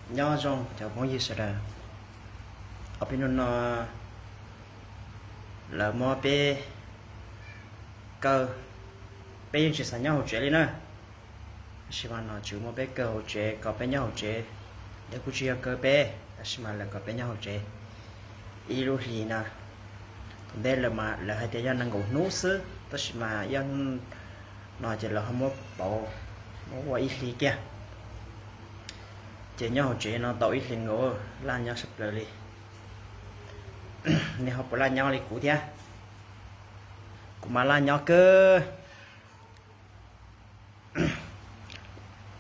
Nyob zoo cov phooj ywg sawv daws, ob peb hnub no lawv muab peb kaw, peb yeej tsis xav nyob hauv tsev li na. Tab sis mas nom tswv muab peb kaw hauv tsev, kom peb nyob hauv tsev. Lawv kuj tsis yog kaw peb, tab sis mas lawv kom peb nyob hauv tsev ib lub hlis na. Thaum ntej lawv hais tias yog nees nkaum hnub xwb, tab sis mas ib ob hnub no ces lawv ho muab pauv, muab ua ib hlis kiag. Ces nyob hauv tsev no tau ib hlis nkaus, laj nyob sab plaws li. Nej ho puas laj nyob li kuv thiab? Kuv mas laj nyob kawg.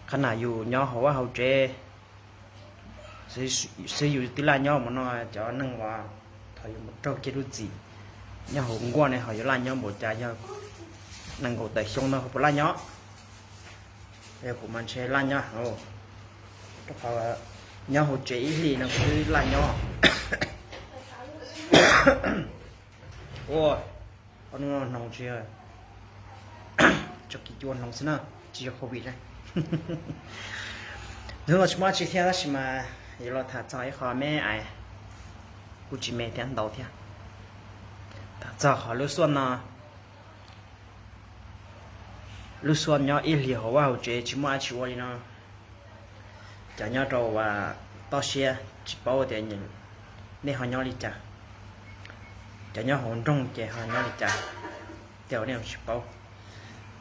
Qhov na yus nyob hauv vaj hauv tsev xwb yus twb laj nyob mus no, cov neeg uas thaum yus mus raug kiag lub txim nyob hauv nkuaj ne ho yuav laj nyob npaum cas, yog nees nkaum tawm xyoo no ho puas laj nyob? Yog kuv mas ntshe laj nyob, rau qhov nyob hauv tsev ib hlis no kuv twb laj nyob. Ua, ob hnub no hnoos tsis, tso kiv cua hnoos xwb na, tsis yog covid na. Hnub no tsis muaj dab tsi thiab tab sis mas yuav los tham txog ib qho me ais, kuj tsis me thiab ntau thiab. Tham txog qhov lub xuaj no, lub xuaj nyob ib hlis hauv vaj hauv tsev tsis muaj dab tsi ua li no. Cov nyob rau uas toj siab tsis paub tias nej ho nyob li cas, cov nyob hauv nroog ces ho nyob li cas, tej zaum nej tsis paub.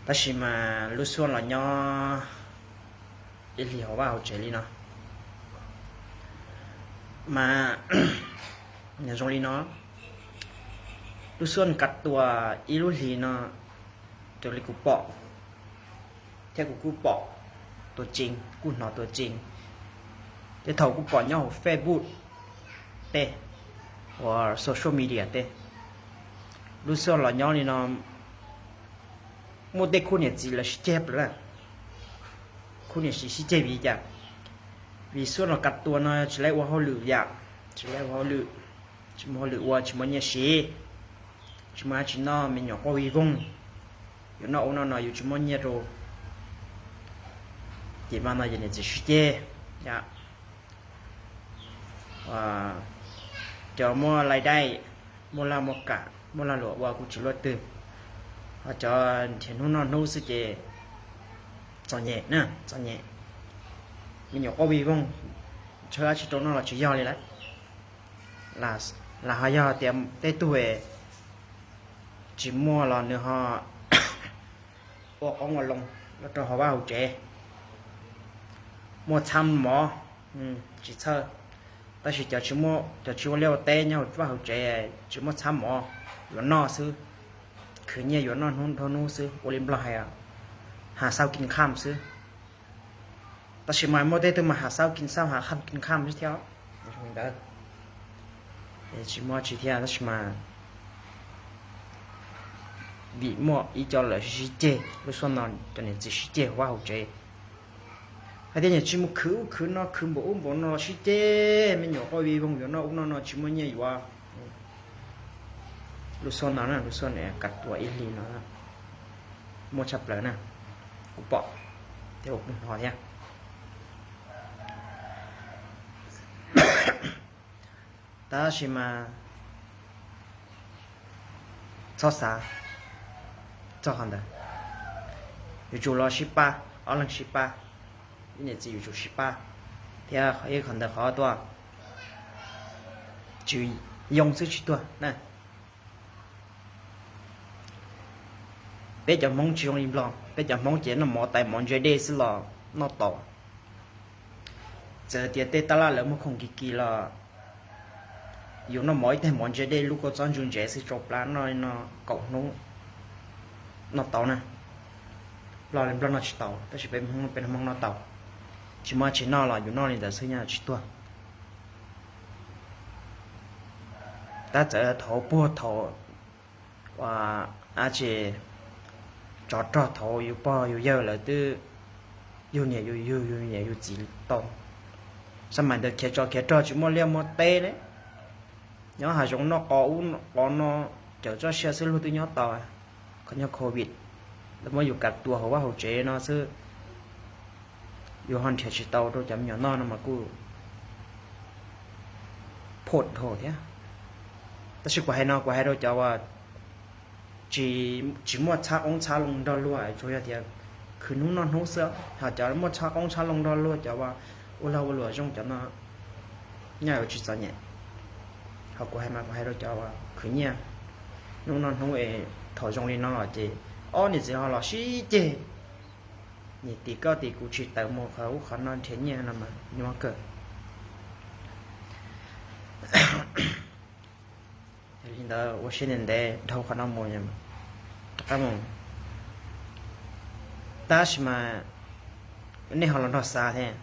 Tab sis mas lub xuaj los nyob ib hlis hauv vaj hauv tsev li no mas nws zoo li no. Lub xuaj kav tua ib lub hlis no, raws li kuv pom thiab kuv kuj pom tuam tsees, kuj hnov tuam tsees, tej thaum kuj pom nyob hauv Facebook tej, uas social media tej. Lub xuaj los nyob li no, muaj tej khub niam txiv lawv sib ceg plaws na. Khub niam txiv sib ceg vim li cas? Vim xuaj los kav tua no tsis laj ua hauj lwm yam, tsis laj ua hauj lwm, tsis muaj hauj lwm ua, tsis muaj nyiaj siv, tsis muaj dab tsi noj, me nyuam quaj vij voog, yuav noj ub noj no yus tsis muaj nyiaj rau. Ces mas no yus niam txiv sib ceg, cov muaj laj dai, muaj laj muaj kam, muaj lag luam ua kuj tsis luaj twg, ho cov nrhiav hnub noj hnub xwb ces txom nyem na, txom nyem. Me nyuam quaj vij voog, ntshaw dab tsi rau noj los tsis yog li lawm. Lam ho yog tias tej tug tsis muaj los nws ho ua qoob ua loo los rau hauv vaj hauv tsev, muaj txhab mov, tsis txhawj. Tab sis cov tsis ua liaj ua teb nyob hauv vaj hauv tsev tsis muaj txhab mov yuav noj xwb, khwv nyiaj yuav noj hnub dhau hnub xwb, ua li Nplog hais has xauj kis kham xwb. Tab sis mas muaj tej tug mas has xauj kis xauj has kham kis kham xwb thiab. Ntawd tsis muaj tsi thiab tab sis mas vim muaj ib co lawv sib ceg, lub xuaj no cov niam txiv sib ceg hauv vaj hauv tsev, hais tias niam tsis mus khwv ub khwv no, khwv npaum ub npaum no los sib ceg, me nyuam quaj vij voog yuav noj ub noj no tsis muaj nyiaj yuav. Lub xuaj no na, lub xuaj kav tua ib hlis no muaj tshaj plaws na, kuv pom thiab kuv hnov thiab. Tab sis mas txhob xav txog qhov ntawd, yuav tsum los sib pab, ob leeg sib pab, ib niam txiv yuav tsum sib pab, thiab ib qhov ntawd qhov tuaj, tsis yoo xwb tsis tuag na. Peb cov Hmoob tsis zoo li Nplog, peb cov Hmoob ces noj mov tais mov ntse dej xwb los noj tau. Txawm tias tej tab laj lawv muag khoom kis kis los yus noj mov ib teg mov ntse dej lub kua txob ntsu ntsev xwb tsau plab noj no kaum hnub noj tau na. Nplog li Nplog noj tsis tau tab sis peb Hmoob peb Hmoob noj tau. Tsis muaj dab tsi noj los yus noj li ntawd xwb nyob tsis tuag. Tab txawm thaum puag thaum dab tsi tsov rog thaum yus pog yus yawg lawv twb yug niam yug yug yug niam yug txiv tau. Xab mais ntawd khiav tsov khiav rog tsis muaj liaj muaj teb ne, nyob hav zoov noj qos ub qos no, cawm txoj sia xwb luag twb nyob tau. Qhov nyuag covid lawv muab yus kav tua hauv vaj hauv tsev no xwb, yus ho nrhiav tsis tau rau cov me nyuam noj no mas kuj phom dhau thiab. Tab sis kuv hais no kuv hais rau cov uas tsis muaj txhab qoob txhab loo nrog luag, tsuas yog tias khwv hnub noj hnub xwb. Ho cov muaj txhab qoob txhab loo nrog luag, cov uas ua lag ua luam zoo, cov no nyob yuav tsis txom nyem. Ho kuv hais mas kuv hais rau cov uas khwv nyiaj hnub noj hnub es thaum zoo li no los ces ob niam txiv ho los sib ceg, nyias tim koj tim kuv tsis tawm mus qhov ub qhov no nrhiav nyiaj no mas nyuaj kawg. Yog li ntawd ua siab ntev ntev dhau qhov no mus, rov qab mus. Tab sis mas nej ho los nrog xav thiab.